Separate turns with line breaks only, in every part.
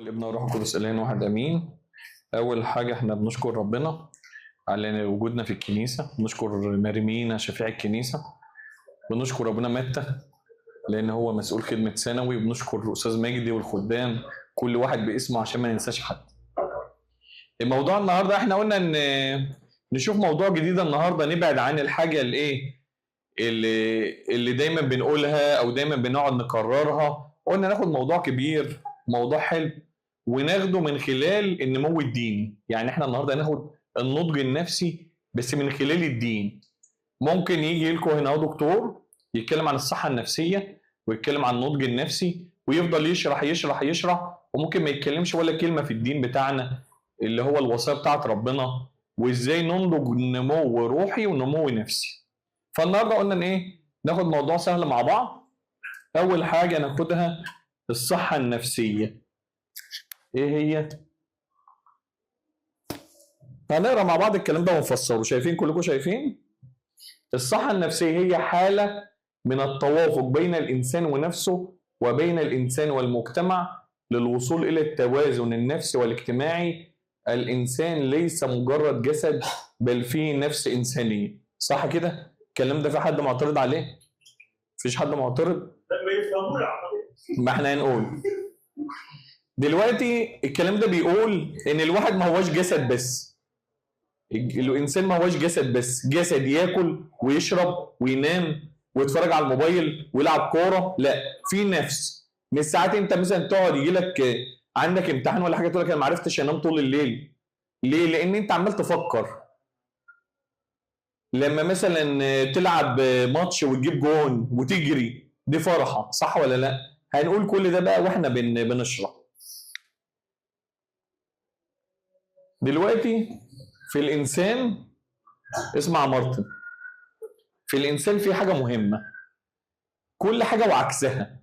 والابن والروح القدس الان واحد امين. اول حاجة احنا بنشكر ربنا على وجودنا في الكنيسة، بنشكر مريمينا شفيع الكنيسة، بنشكر ابونا متى لان هو مسؤول خدمة ثانوي، وبنشكر الاستاذ مجدي والخدام كل واحد باسمه عشان ما ننساش حد. الموضوع النهارده احنا قلنا ان نشوف موضوع جديد النهارده، نبعد عن الحاجة الايه اللي دايما بنقولها او دايما بنقعد نكررها. قلنا ناخد موضوع كبير، موضوع حلو، وناخده من خلال النمو الديني. يعني احنا النهارده هناخد النضج النفسي بس من خلال الدين. ممكن يجي لكم هنا دكتور يتكلم عن الصحة النفسية ويتكلم عن النضج النفسي ويفضل يشرح يشرح يشرح، وممكن ما يتكلمش ولا كلمة في الدين بتاعنا اللي هو الوصية بتاعت ربنا وازاي ننضج نمو روحي ونمو نفسي. فالنهارده قلنا ان ايه، ناخد موضوع سهل مع بعض. اول حاجة ناخدها الصحة النفسية. ايه هي؟ هنقرا مع بعض الكلام ده ونفسره. شايفين كلكم؟ شايفين؟ الصحة النفسية هي حاله من التوافق بين الانسان ونفسه وبين الانسان والمجتمع للوصول الى التوازن النفسي والاجتماعي. الانسان ليس مجرد جسد بل فيه نفس انسانيه. صح كده؟ الكلام ده في حد معترض عليه؟ مفيش حد معترض؟ ما احنا هنقول دلوقتي الكلام ده بيقول ان الواحد ما هواش جسد بس، الانسان ما هواش جسد بس، جسد ياكل ويشرب وينام ويتفرج على الموبايل ويلعب كورة، لا، في نفس. من ساعات انت مثلا تقعد يجي لك عندك امتحان ولا حاجة تقول لك انا ما عرفتش انام طول الليل. ليه؟ لان انت عمال تفكر. لما مثلا تلعب ماتش وتجيب جون وتجري دي فرحه، صح ولا لا؟ هنقول كل ده بقى واحنا بنشرح. دلوقتي في الانسان، اسمع مارتن، في الانسان في حاجة مهمة، كل حاجة وعكسها.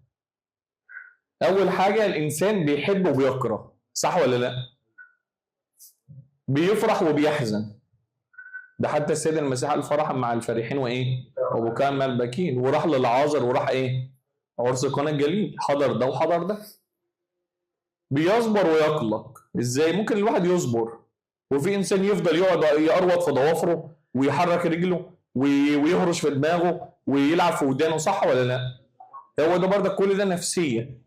اول حاجة الانسان بيحب وبيكره، صح ولا لا؟ بيفرح وبيحزن. ده حتى السيد المسيح قال فرحا مع الفرحين وايه؟ وبكاء مع الباكين. وراح للعازر وراح ايه؟ عرس قنا الجليل، حضر ده وحضر ده. بيصبر ويقلق. ازاي ممكن الواحد يصبر وفي انسان يفضل يقعد يقروط في ضوافره ويحرك رجله ويهرش في دماغه ويلعب في ودانه، صح ولا لا؟ هو ده برضه كل ده نفسية.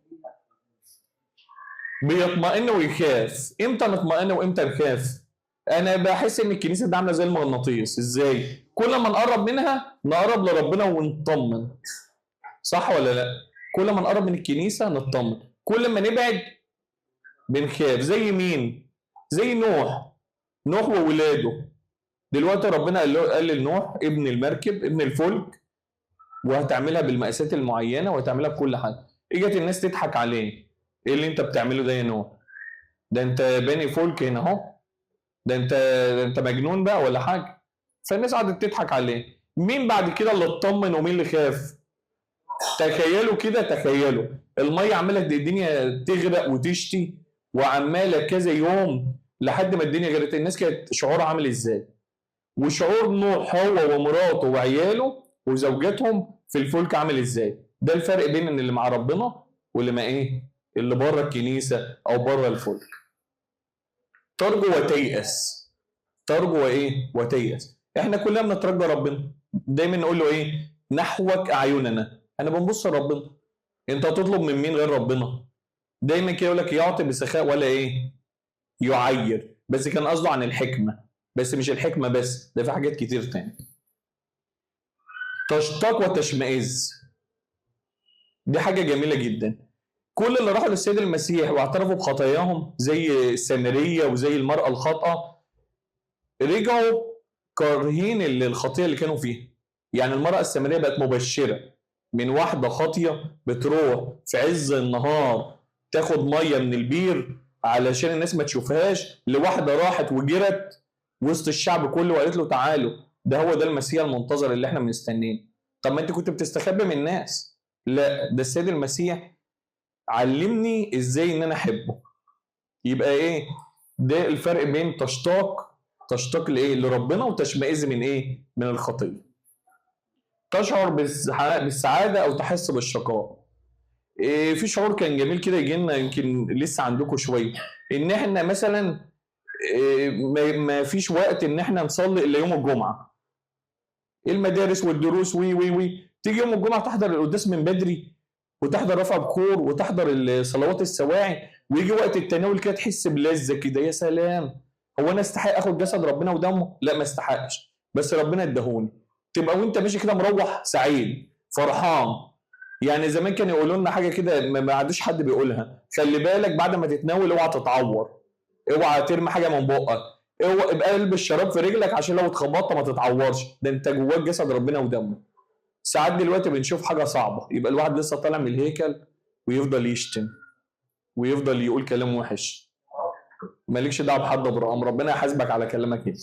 بيطمئن ويخاف. امتى نطمئن وامتى نخاف؟ انا بحس ان الكنيسة دي عامله زي المغناطيس. ازاي؟ كل ما نقرب منها نقرب لربنا ونطمن، صح ولا لا؟ كل ما نقرب من الكنيسة نطمن، كل ما نبعد بنخاف. زي مين؟ زي نوح. نوح وولاده. دلوقتي ربنا قال لنوح ابن المركب، ابن الفلك، وهتعملها بالمقاسات المعينة وهتعملها بكل حاجة. اجت الناس تضحك عليه، ايه اللي انت بتعمله ده يا نوح؟ ده انت باني فلك هنا اهو، ده انت مجنون بقى ولا حاجة. فالناس قعدت تضحك عليه. مين بعد كده اللي اطمن ومين اللي خاف؟ تخيلوا كده، تخيلوا المية عماله الدنيا تغرق وتشتي وعماله كذا يوم لحد ما الدنيا غرقت. الناس كانت شعورها عامل ازاي؟ وشعور نوح هو ومراته وعياله وزوجاتهم في الفلك عامل ازاي؟ ده الفرق بين ان اللي مع ربنا واللي ما ايه، اللي بره الكنيسة او بره الفلك. ترجو وتيأس. ترجو وايه؟ وتيأس. احنا كلنا بنترجى ربنا، دايما نقول له ايه؟ نحوك اعيننا. انا بنبص لربنا. انت هتطلب من مين غير ربنا؟ دايما كده يقول لك يعطي بسخاء ولا ايه؟ يعير. بس كان قصده عن الحكمة، بس مش الحكمة بس، ده في حاجات كتير تاني. تشتاق وتشمئز. دي حاجة جميلة جدا. كل اللي راحوا للسيد المسيح واعترفوا بخطاياهم زي السامرية وزي المراة الخاطئة، رجعوا كارهين الخطية اللي كانوا فيها. يعني المراة السامرية بقت مبشرة من واحدة خاطيه بتروح في عز النهار تاخد مية من البير علشان الناس ما تشوفهاش، لواحدة راحت وجرت وسط الشعب كله وقالت له تعالوا، ده هو ده المسيح المنتظر اللي احنا بنستناه. طب ما انت كنت بتستخبي من الناس. لا، ده السيد المسيح علمني ازاي ان انا احبه. يبقى ايه ده الفرق بين تشتاق لايه؟ لربنا، وتشمئز من ايه؟ من الخطية. تشعر بالسعادة او تحس بالشقاء. في شعور كان جميل كده يجي لنا، يمكن لسه عندكم شوية، ان احنا مثلا ما فيش وقت ان احنا نصلي الا يوم الجمعة. المدارس والدروس وي وي وي، تيجي يوم الجمعة تحضر القداس من بدري، وتحضر رفع بخور، وتحضر الصلوات السواعي، ويجي وقت التناول كده تحس بلذة كده، يا سلام، هو انا استحق اخد جسد ربنا ودمه؟ لا ما استحقش، بس ربنا اداهوني. تبقى وانت ماشي كده مروح سعيد فرحان. يعني زمان كانوا يقولوا لنا حاجة كده ما عادش حد بيقولها، خلي بالك بعد ما تتناول اوعى تتعور، اوعى ترمي حاجة من بقك، اوعى ابقى البس شراب في رجلك عشان لو اتخبطت ما تتعورش، ده انت جواك جسد ربنا ودمه. ساعات دلوقتي بنشوف حاجة صعبة، يبقى الواحد لسه طالع من الهيكل ويفضل يشتم ويفضل يقول كلام وحش. مالكش دعوه بحد ابراهام، ربنا يحاسبك على كلامك ايه.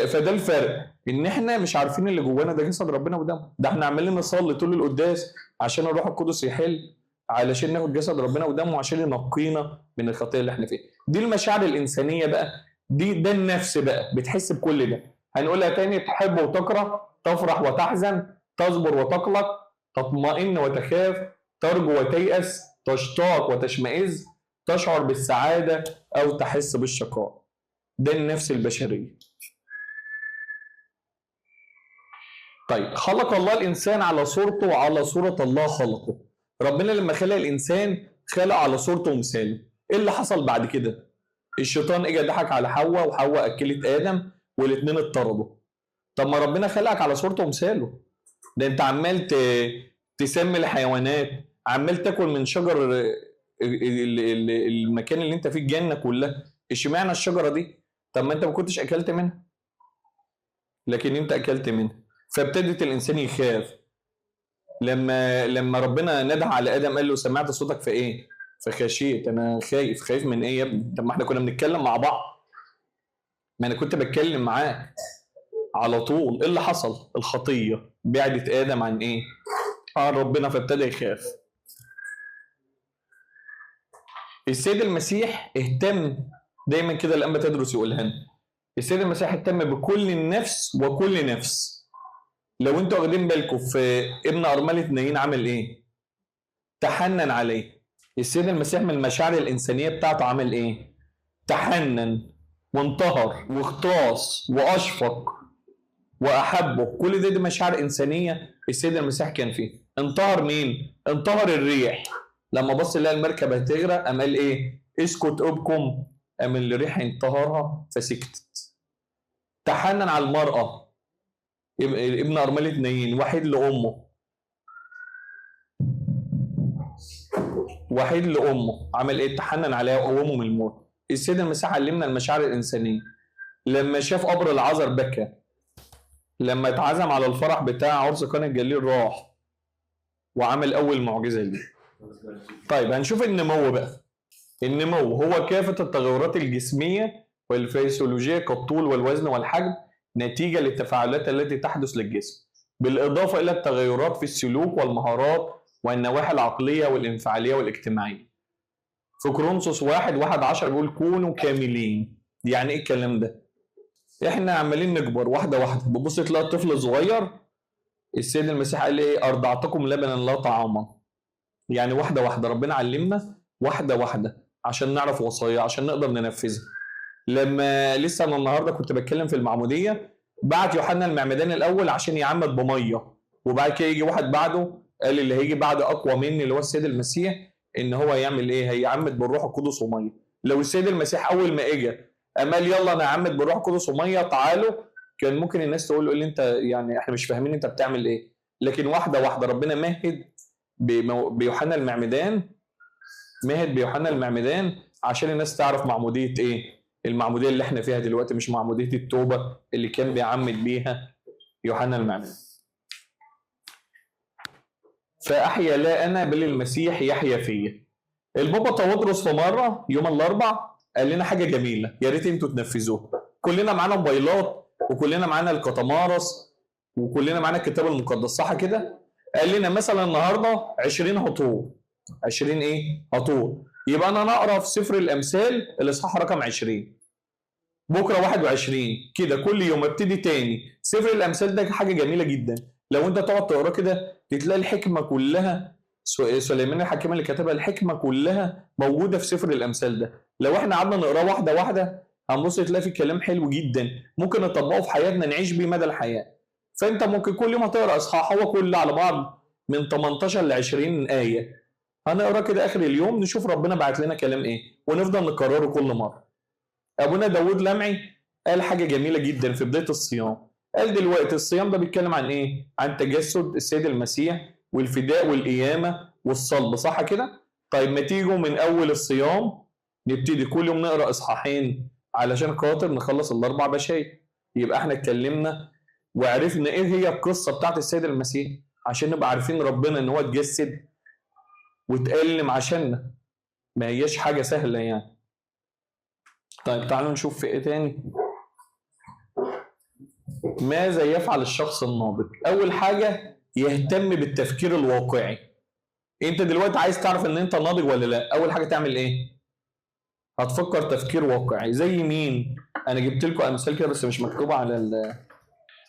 فده الفرق، ان احنا مش عارفين اللي جوانا ده جسد ربنا ودمه. ده احنا عمالين نصلي طول القداس عشان الروح القدس يحل، علشان ناخد جسد ربنا ودمه، عشان ينقينا من الخطية اللي احنا فيها. دي المشاعر الانسانية بقى، دي ده النفس بقى بتحس بكل ده. هنقولها تاني: تحب وتكره، تفرح وتحزن، تصبر وتقلق، تطمئن وتخاف، ترجو وتيأس، تشتاق وتشمئز، تشعر بالسعادة أو تحس بالشقاء. ده النفس البشرية. طيب، خلق الله الإنسان على صورته وعلى صورة الله خلقه. ربنا لما خلق الإنسان خلق على صورته ومثاله. إيه اللي حصل بعد كده؟ الشيطان إجا ضحك على حواء، وحواء أكلت آدم، والاثنين اتطردوا. طب ما ربنا خلقك على صورته ومثاله، ده انت عمال تسمي الحيوانات، عمال تاكل من شجر المكان اللي انت فيه، الجنة كلها، اشمعنى الشجرة دي؟ طب ما انت ما كنتش اكلت منها، لكن انت اكلت منها. فابتدت الانسان يخاف. لما ربنا نادى على ادم قال له سمعت صوتك في ايه؟ فخشيت. انا خايف. خايف من ايه يا ابني؟ طب ما احنا كنا بنتكلم مع بعض، ما انا كنت بتكلم معاك على طول. ايه اللي حصل؟ الخطية بعدت ادم عن ايه؟ عن ربنا، فابتدى يخاف. السيد المسيح اهتم دايما كده، الانبا تدرس يقولها لنا، السيد المسيح اهتم بكل النفس وكل نفس. لو انتوا واخدين بالكم في ابن ارملة نايين عمل ايه؟ تحنن عليه. السيد المسيح من المشاعر الانسانية بتاعته عمل ايه؟ تحنن وانتهر واغتاص واشفق واحبه. كل دي مشاعر انسانيه السيد المسيح كان فيه. انتهر مين؟ انتهر الريح. لما بص لقى المركب هتغرق قام قال ايه؟ اسكت ابكم. قام الريح انتهرها فسكتت. تحنن على المراة، ابن ارملة نايين، وحيد لامه، وحيد لامه، عمل ايه؟ تحنن عليها وقومه من الموت. السيد المسيح علمنا المشاعر الانسانية. لما شاف قبر العذر بكى. لما اتعزم على الفرح بتاع عرس قانا الجليل راح وعمل اول معجزه ليه. طيب هنشوف النمو بقى. النمو هو كافة التغيرات الجسمية والفسيولوجيه كالطول والوزن والحجم نتيجة للتفاعلات التي تحدث للجسم، بالاضافة الى التغيرات في السلوك والمهارات والنواحي العقلية والانفعاليه والاجتماعية. في كورنثوس 1:11 بيقول كونوا كاملين. يعني ايه الكلام ده؟ احنا عمالين نكبر واحدة واحدة. بتبص تلاقي الطفل صغير، السيد المسيح قال ايه؟ ارضعتكم لبنا لا طعاما. يعني واحدة واحدة ربنا علمنا واحدة واحدة عشان نعرف وصايا، عشان نقدر ننفذها. لما لسه انا النهارده كنت بتكلم في المعمودية، بعت يوحنا المعمدان الاول عشان يعمد بميه، وبعد كده يجي واحد بعده قال اللي هيجي بعد اقوى مني اللي هو السيد المسيح، ان هو يعمل ايه؟ هيعمد بالروح القدس ومية. لو السيد المسيح اول ما اجى قال يلا انا هعمد بالروح القدس ومية تعالوا، كان ممكن الناس تقول له اللي انت يعني احنا مش فاهمين انت بتعمل ايه. لكن واحدة واحدة ربنا مهد بيوحنا المعمدان، مهد بيوحنا المعمدان عشان الناس تعرف معمودية ايه؟ المعمودية اللي احنا فيها دلوقتي، مش معمودية التوبة اللي كان بيعمد بيها يوحنا المعمدان. فاحيا لا انا بل المسيح يحيا فيا. البابا تودرس في مرة يوم الاربع قال لنا حاجة جميلة يا ريت انتوا تنفذوها. كلنا معانا موبايلات وكلنا معانا القطمارس وكلنا معانا الكتاب المقدس، صح كده؟ قال لنا مثلا النهارده 20 هطول، 20 ايه؟ هطول. يبقى انا نقرا في سفر الامثال الاصحاح رقم 20، بكره 21 كده، كل يوم ابتدي تاني. سفر الامثال ده حاجة جميلة جدا، لو انت تقعد تقراه كده تلاقي الحكمة كلها، سليمان الحكيم اللي كتبها، الحكمة كلها موجودة في سفر الامثال ده. لو احنا قعدنا نقراه واحدة واحدة هنبص تلاقي في كلام حلو جدا ممكن نطبقه في حياتنا، نعيش بيه مدى الحياة. فانت ممكن كل يوم هتقرا اصحاح، هو كله على بعض من 18 ل 20 ايه، هنقرا كده اخر اليوم نشوف ربنا بعت لنا كلام ايه ونفضل نكرره كل مرة. ابونا داود لمعي قال حاجة جميلة جدا في بداية الصيام، قال دلوقتي الصيام ده بيتكلم عن ايه؟ عن تجسد السيد المسيح والفداء والقيامه والصلب، صح كده؟ طيب ما تيجوا من اول الصيام نبتدي كل يوم نقرا اصحاحين علشان خاطر نخلص الاربع بشاير. يبقى احنا اتكلمنا وعرفنا ايه هي القصة بتاعت السيد المسيح عشان نبقى عارفين ربنا ان هو اتجسد واتألم عشاننا، ما هياش حاجة سهلة يعني. طيب تعالوا نشوف في ايه تاني. ماذا يفعل الشخص الناضج؟ اول حاجة يهتم بالتفكير الواقعي. انت دلوقتي عايز تعرف ان انت ناضج ولا لا، اول حاجة تعمل ايه؟ هتفكر تفكير واقعي. زي مين؟ انا جبت لكم امثال كده بس مش مكتوبة على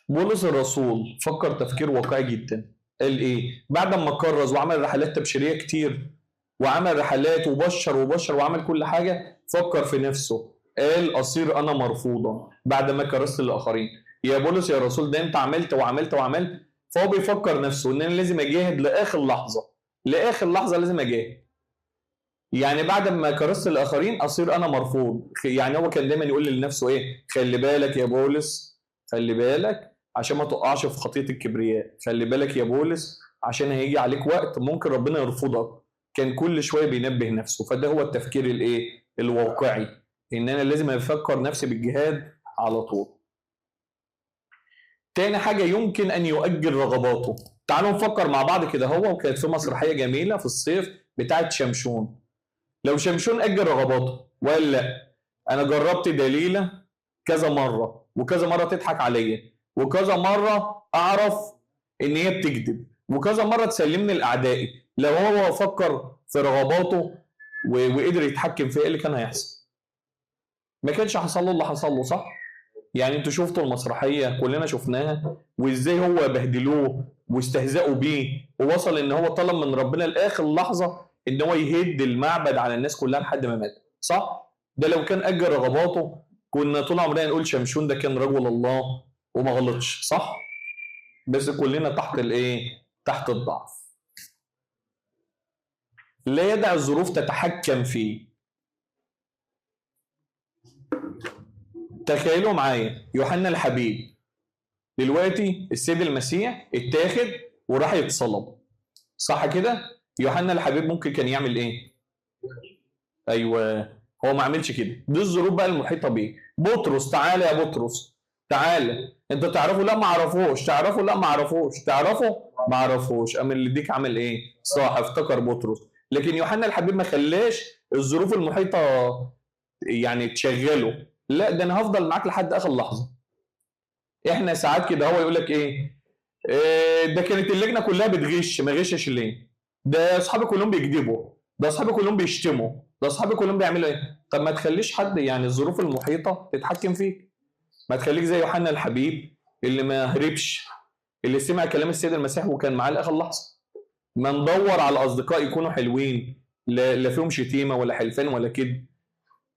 بولس الرسول فكر تفكير واقعي جدا. قال ايه؟ بعد ما كرز وعمل رحلات تبشيريه كتير وعمل رحلات وبشر وبشر وعمل كل حاجة، فكر في نفسه قال اصير انا مرفوضا بعد ما كرست للاخرين. يا بولس يا رسول ده انت عملت وعملت وعملت. فهو بيفكر نفسه ان انا لازم اجاهد لاخر لحظة، لاخر لحظة لازم اجاهد. يعني بعد ما كرست الاخرين اصير انا مرفوض. يعني هو كان دايما يقول لنفسه ايه؟ خلي بالك يا بولس، خلي بالك عشان ما تقعش في خطيه الكبرياء، خلي بالك يا بولس عشان هيجي عليك وقت ممكن ربنا يرفضك. كان كل شوية بينبه نفسه. فده هو التفكير الايه؟ الواقعي، ان انا لازم افكر نفسي بالجهاد على طول. تاني حاجة يمكن ان يؤجل رغباته. تعالوا نفكر مع بعض كده. هو وكانت في مسرحية جميلة في الصيف بتاعت شمشون. لو شمشون اجل رغباته وقال لا انا جربت دليله كذا مرة وكذا مرة تضحك عليا وكذا مرة اعرف ان هي بتكذب وكذا مرة تسلمني لاعدائي، لو هو فكر في رغباته وقدر يتحكم فيها ايه اللي كان هيحصل؟ ما كانش حصل له اللي حصل له، صح؟ يعني انتوا شفتوا المسرحية كلنا شفناها، وازاي هو بهدلوه واستهزأوا بيه ووصل ان هو طلب من ربنا لاخر لحظة ان هو يهد المعبد على الناس كلها لحد ما مات، صح؟ ده لو كان اجل رغباته كنا طول عمرنا نقول شمشون ده كان رجل الله وما غلطش، صح؟ بس كلنا تحت الايه؟ تحت الضعف. لا يدع الظروف تتحكم فيه. تخيلوا معايا يوحنا الحبيب دلوقتي السيد المسيح اتاخد وراح يتصلب، صح كده؟ يوحنا الحبيب ممكن كان يعمل ايه؟ ايوه هو ما عملش كده. دي الظروف بقى المحيطة بيه. بطرس تعالى يا بطرس تعالى، انت تعرفه؟ لا ما اعرفوش. تعرفه؟ لا ما اعرفوش. تعرفه؟ ما اعرفوش. قام اللي ديك عمل ايه؟ صح، افتكر بطرس. لكن يوحنا الحبيب ما خلاش الظروف المحيطة يعني تشغله، لا ده انا هفضل معاك لحد اخر لحظة. احنا ساعات كده هو يقول لك ايه؟ ده كانت اللجنة كلها بتغش، ما غشش ليه؟ ده اصحابي كلهم بيكذبوا، ده اصحابي كلهم بيشتموا، ده اصحابي كلهم بيعملوا ايه؟ طب ما تخليش حد يعني الظروف المحيطة تتحكم فيك. ما تخليك زي يوحنا الحبيب اللي ما هربش، اللي سمع كلام السيد المسيح وكان معاه لاخر لحظة. ما ندور على اصدقاء يكونوا حلوين، لا فيهم شتيمه ولا حلفان ولا كذب،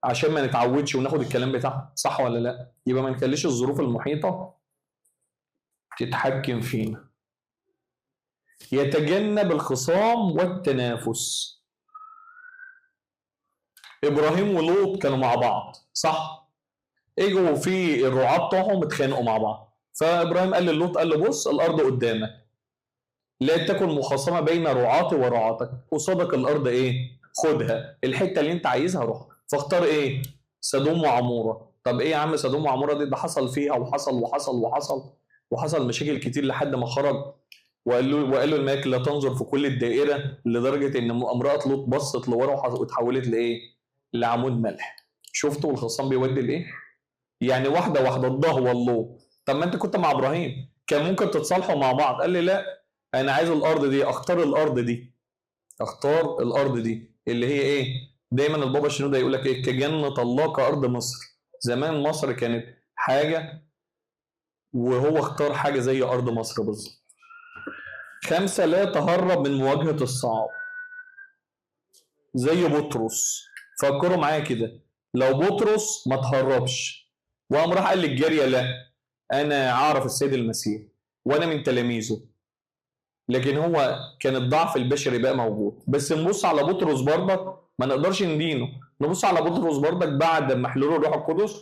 عشان ما نتعودش وناخد الكلام بتاعهم، صح ولا لا؟ يبقى ما نخليش الظروف المحيطة تتحكم فينا. يتجنب الخصام والتنافس. ابراهيم ولوط كانوا مع بعض، صح؟ اجوا في الرعاة بتوعهم اتخانقوا مع بعض، فابراهيم قال للوط، قال له بص الارض قدامك، لا تكن مخاصمة بين رعاتي ورعاتك، قصادك الارض ايه؟ خدها، الحتة اللي انت عايزها روح. فاختار ايه؟ سدوم وعموره. طب ايه يا عم سدوم وعموره دي؟ ده حصل فيها وحصل وحصل وحصل وحصل مشاكل كتير لحد ما خرج وقال له الملك لا تنظر في كل الدائرة، لدرجة ان امراة لوط بصت لورا واتحولت لايه؟ لعمود ملح. شفتوا الخصام بيودي لايه؟ يعني واحدة واحدة الضهوه اللوط. طب ما انت كنت مع ابراهيم كان ممكن تتصالحوا مع بعض. قال لي لا انا عايز الارض دي، اختار الارض دي، اختار الارض دي اللي هي ايه؟ دايما البابا شنودة يقول لك ايه؟ كجنة الله كارض مصر. زمان مصر كانت حاجة وهو اختار حاجة زي ارض مصر بالظبط. 5، لا تهرب من مواجهة الصعب. زي بطرس، فكروا معايا كده، لو بطرس ما تهربش وقام راح قال للجارية لا أنا أعرف السيد المسيح وأنا من تلاميذه، لكن هو كان الضعف البشري بقى موجود. بس نبص على بطرس برضك ما نقدرش ندينه، نبص على بطرس برضك بعد ما حلوله الروح القدس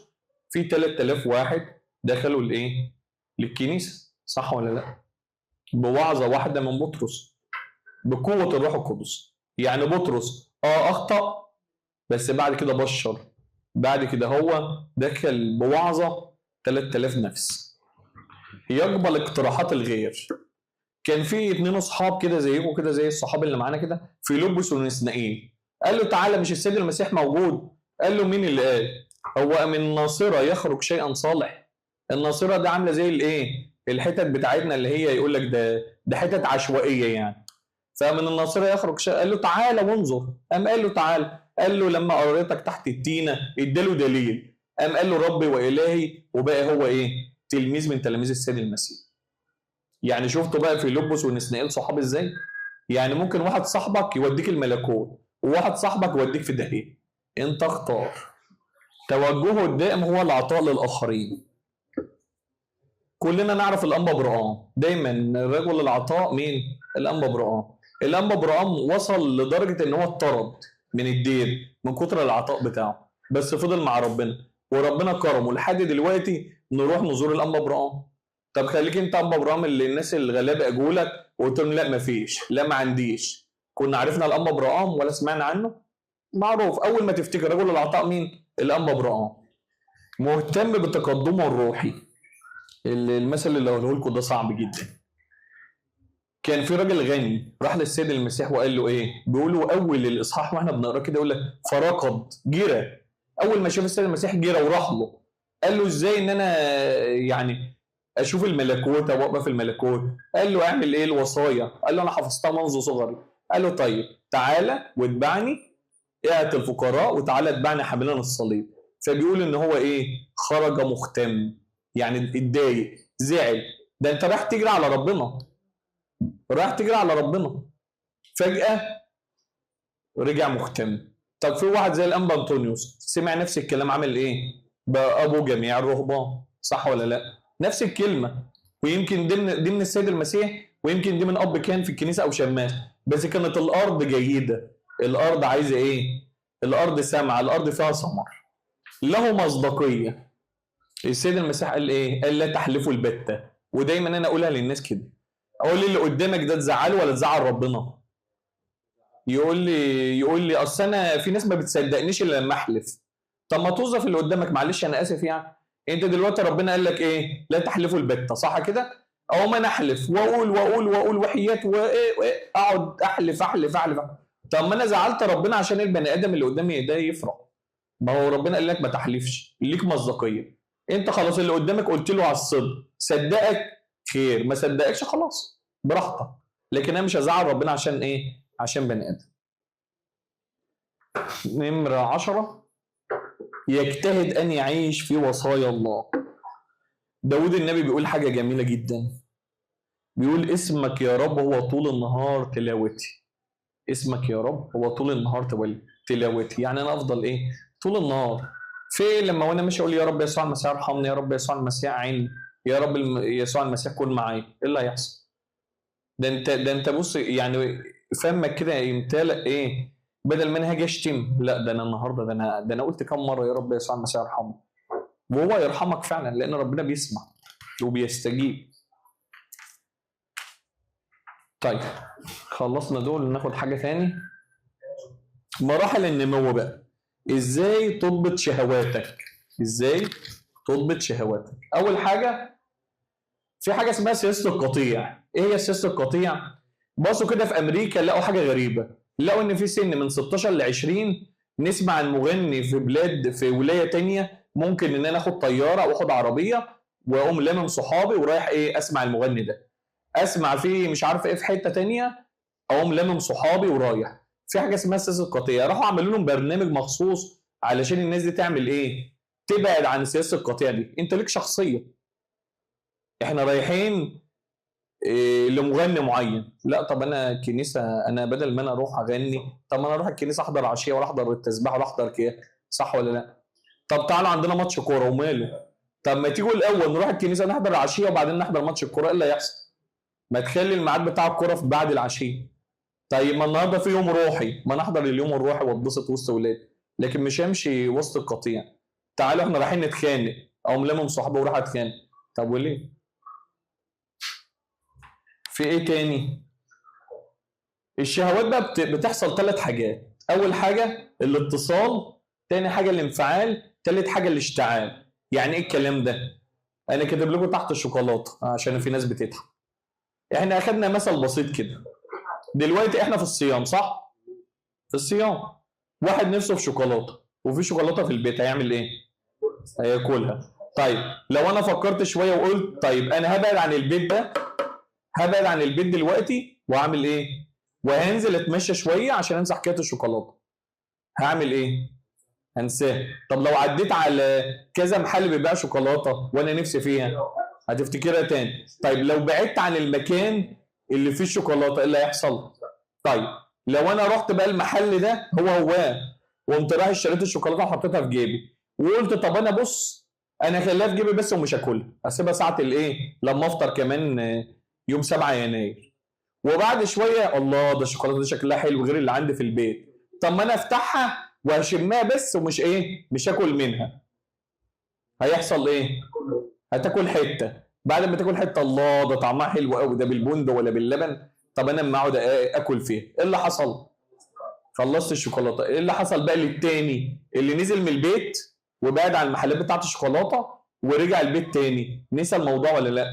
في 3000 واحد دخلوا الايه؟ للكنيسة، صح ولا لا؟ بوعظه واحدة من بطرس بقوة الروح القدس. يعني بطرس اخطا، بس بعد كده بشر، بعد كده هو دخل بوعظه 3000 نفس. يقبل اقتراحات الغير. كان في 2 اصحاب كده زيكم كده، زي الصحاب اللي معانا كده، فيلبس ونسنائيل. قال له تعالى، مش السيد المسيح موجود؟ قال له مين اللي قال؟ هو من الناصرة يخرج شيئا صالح؟ الناصرة ده عامله زي الايه؟ الحتت بتاعتنا اللي هي يقول لك ده حتت عشوائية يعني. فمن الناصرة يخرج شيئا. قال له تعالى وانظر. قام قال له تعالى. قال له لما قريتك تحت التينه، اداله دليل. قام قال له ربي والهي، وبقى هو ايه؟ تلميذ من تلاميذ السيد المسيح. يعني شفتوا بقى فيلبس ونسنائيل صحاب ازاي؟ يعني ممكن واحد صاحبك يوديك الملكوت، وواحد صاحبك يوديك في داهية. انت اختار. توجهه الدائم هو العطاء للاخرين. كلنا نعرف الانبا برقام، دايما رجل العطاء مين؟ الانبا برقام. الانبا برقام وصل لدرجة ان هو اتطرد من الدير من كتر العطاء بتاعه، بس فضل مع ربنا وربنا كرمه لحد دلوقتي. نروح نزور الانبا برقام. طب خليك انت انبا برقام اللي الناس الغلابة اجولك وقلت لهم لا مفيش، لا ما عنديش. كنا عرفنا الانبا برقام ولا سمعنا عنه؟ معروف، اول ما تفتكر رجل العطاء مين؟ الانبا برقام. مهتم بتقدمه الروحي. المثل اللي هقوله لكم ده صعب جدا. كان في راجل غني راح للسيد المسيح وقال له ايه؟ بيقولوا اول الاصحاح واحنا بنقرا كده يقول لك فركض، جرى. اول ما شاف السيد المسيح جرى وراح له. قال له ازاي ان انا يعني اشوف الملكوت او ابقى في الملكوت؟ قال له اعمل ايه الوصايا؟ قال له انا حفظتها منذ صغري. قال له طيب تعالى واتبعني، اعت الفقراء وتعالى اتبعني حاملا الصليب. فبيقول ان هو ايه؟ خرج مختم، يعني اتضايق، زعل. ده انت رايح تجري على ربنا، رايح تجري على ربنا، فجأة رجع مختم. طب في واحد زي الانبا انطونيوس سمع نفس الكلام، عمل ايه؟ بقى ابو جميع الرهبان، صح ولا لا؟ نفس الكلمة، ويمكن دي من السيد المسيح، ويمكن دي من اب كان في الكنيسة او شماس، بس كانت الارض جيدة، الارض عايزه ايه؟ الارض سمعه، الارض فيها ثمر، له مصداقية. السيد المسيح قال ايه؟ قال لا تحلفوا البتة. ودايما انا اقولها للناس كده، اقول اللي قدامك ده تزعله ولا تزعل ربنا؟ يقول لي اصل انا في ناس ما بتصدقنيش الا لما احلف. طب ما توظف اللي قدامك، معلش انا اسف يعني، انت دلوقتي ربنا قال لك ايه؟ لا تحلفوا البتة، صح كده؟ او ما انا احلف واقول واقول واقول وحيات وايه وايه، اقعد احلف احلف احلف. طب ما انا زعلت ربنا عشان البني ادم اللي قدامي ده يفرح. ما هو ربنا قال لك ما تحلفش، ليك مصداقية. انت خلاص اللي قدامك قلت له على الصدق، صدقك خير، ما صدقكش خلاص براحتك، لكن انا مش هزعل ربنا عشان ايه؟ عشان بني ادم. نمرة 10، يجتهد ان يعيش في وصايا الله. داود النبي بيقول حاجة جميلة جدا، بيقول اسمك يا رب هو طول النهار تلاوتي. اسمك يا رب هو طول النهار تلاوتي، يعني انا افضل ايه؟ طول النهار. في لما وانا ماشي اقول يا رب يسوع المسيح ارحمني، يا رب يسوع المسيح عيني، يا رب يسوع المسيح كن معايا، ايه اللي هيحصل؟ ده انت بص يعني فمك كده يمتلئ ايه؟ بدل ما انا هاجي اشتم، لا ده انا النهارده ده انا قلت كم مرة يا رب يسوع المسيح ارحمني، وهو يرحمك فعلا لان ربنا بيسمع وبيستجيب. طيب خلصنا دول، ناخد حاجة ثاني. مراحل النمو بقى، ازاي تضبط شهواتك؟ ازاي تضبط شهواتك؟ اول حاجة في حاجة اسمها سياسة القطيع. ايه هي سياسة القطيع؟ بصوا كده في امريكا لقوا حاجة غريبة، لقوا ان في سن من 16 ل 20 نسمع عن مغني في بلاد في ولاية تانية، ممكن ان انا اخد طيارة او اخد عربية واقوم لامم صحابي ورايح ايه اسمع المغني ده، اسمع فيه مش عارف ايه في حتة تانية، اقوم لامم صحابي ورايح. في حاجة اسمها سياسة القطيع، راحوا عملوا لهم برنامج مخصوص علشان الناس دي تعمل ايه؟ تبعد عن سياسة القطيع دي. انت ليك شخصية، احنا رايحين لمغني معين، لا طب انا الكنيسة، انا بدل ما انا اروح اغني، طب ما انا اروح الكنيسة احضر عشية ولا احضر التسبيح ولا احضر كده، صح ولا لا؟ طب تعالوا عندنا ماتش كورة، وماله؟ طب ما تيجوا الاول نروح الكنيسة نحضر العشية وبعدين نحضر ماتش الكورة، ايه اللي هيحصل؟ ما تخلي الميعاد بتاع الكورة في بعد العشية. طيب ما النهارده في يوم روحي، ما نحضر اليوم الروحي واتبسط وسط ولادي، لكن مش همشي وسط القطيع. تعالوا احنا رايحين نتخانق، او ملمم صحابه وراح اتخانق، طب وليه؟ في ايه تاني؟ الشهوات بقى بتحصل 3 حاجات. اول حاجة الاتصال، تاني حاجة الانفعال، تالت حاجة الاشتعال. يعني ايه الكلام ده؟ انا كاتب لكم تحت الشوكولاتة عشان في ناس بتضحك. احنا اخدنا مثل بسيط كده. دلوقتي احنا في الصيام، صح؟ في الصيام واحد نفسه في شوكولاتة وفي شوكولاتة في البيت، هيعمل ايه؟ هياكلها. طيب لو انا فكرت شوية وقلت طيب انا هبعد عن البيت ده، هبعد عن البيت دلوقتي واعمل ايه؟ وهنزل اتمشى شوية عشان انسى حكاية الشوكولاتة. هعمل ايه؟ هنساه. طب لو عديت على كذا محل بيبيع شوكولاتة وانا نفسي فيها، هتفتكرها تاني. طيب لو بعدت عن المكان اللي فيه الشوكولاتة ايه اللي هيحصل؟ طيب لو انا رحت بقى المحل ده هو وقمت رايح اشتريت الشوكولاتة وحطيتها في جيبي، وقلت طب انا بص انا خليها في جيبي بس ومش هاكلها، اسيبها ساعة الايه لما افطر كمان يوم 7 يناير. وبعد شوية الله ده الشوكولاتة دي شكلها حلو غير اللي عندي في البيت، طب ما انا افتحها وهشمها بس ومش ايه مش هاكل منها. هيحصل ايه؟ هتاكل حتة، بعد ما تاكل حتة الله ده طعمها حلو قوي، ده بالبندق ولا باللبن، طب انا اما اقعد اكل فيها. ايه اللي حصل؟ خلصت الشوكولاتة. ايه اللي حصل بقى للتاني اللي نزل من البيت وبعد عن المحلات بتاعت الشوكولاتة ورجع البيت تاني؟ نسى الموضوع ولا لا؟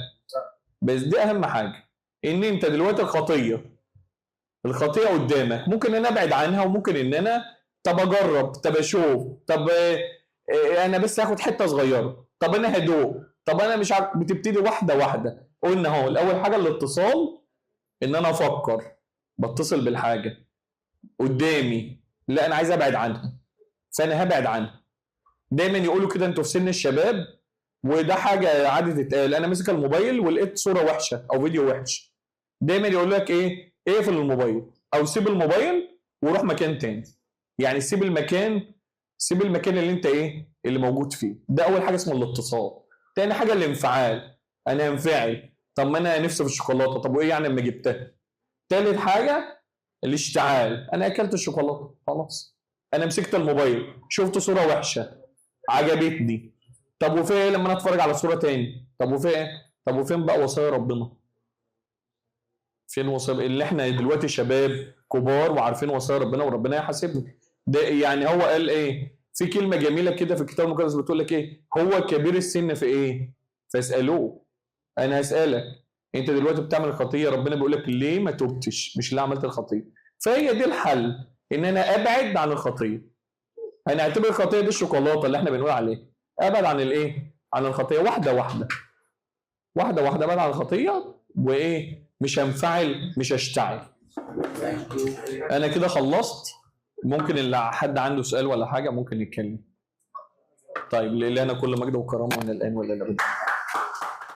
بس دي اهم حاجة، ان انت دلوقتي الخطية قدامك، ممكن ان انا ابعد عنها، وممكن ان انا طب اجرب، طب اشوف، طب انا بس هاخد حتة صغيرة، طب انا هدوق، طب انا مش عارف. بتبتدي واحدة واحدة. قلنا اهو الاول حاجة الاتصال، ان انا افكر، بتصل بالحاجة قدامي، لا انا عايز ابعد عنها، فانا هبعد عنها. دايما يقولوا كده انتوا في سن الشباب، وده حاجة عادة تتقال، انا ماسك الموبايل ولقيت صوره وحشة او فيديو وحش، دايما يقول لك ايه؟ اقفل الموبايل او سيب الموبايل وروح مكان تاني. يعني سيب المكان، سيب المكان اللي انت ايه اللي موجود فيه. ده اول حاجة اسمه الاتصال. تاني حاجة الانفعال، انا انفعل، طب ما انا نفسي في الشوكولاتة، طب وايه يعني اما جبتها؟ تالت حاجة الاشتعال، انا اكلت الشوكولاتة خلاص، انا مسكت الموبايل شفت صوره وحشة عجبتني، طب وفين ايه لما انا اتفرج على صوره تاني؟ طب وفين ايه؟ طب وفين بقى وصايا ربنا؟ فين وصايا اللي احنا دلوقتي شباب كبار وعارفين وصايا ربنا وربنا يحاسبنا؟ ده يعني هو قال ايه؟ في كلمة جميلة كده في الكتاب المقدس بتقول لك ايه؟ هو كبير السن في ايه؟ فاسالوه. انا هسالك انت دلوقتي بتعمل خطيه، ربنا بيقول لك ليه ما توبتش؟ مش ليه عملت الخطية؟ فهي دي الحل، ان انا ابعد عن الخطية. هنعتبر الخطية دي الشوكولاتة اللي احنا بنقول عليها، ابعد عن الايه؟ عن الخطية واحدة واحدة. واحدة واحدة ابعد عن الخطية، وايه؟ مش هنفعل، مش هشتعل. انا كده خلصت. ممكن اللي حد عنده سؤال ولا حاجة ممكن يتكلم. طيب لإلهنا كل مجد وكرامة من الان والى الابد.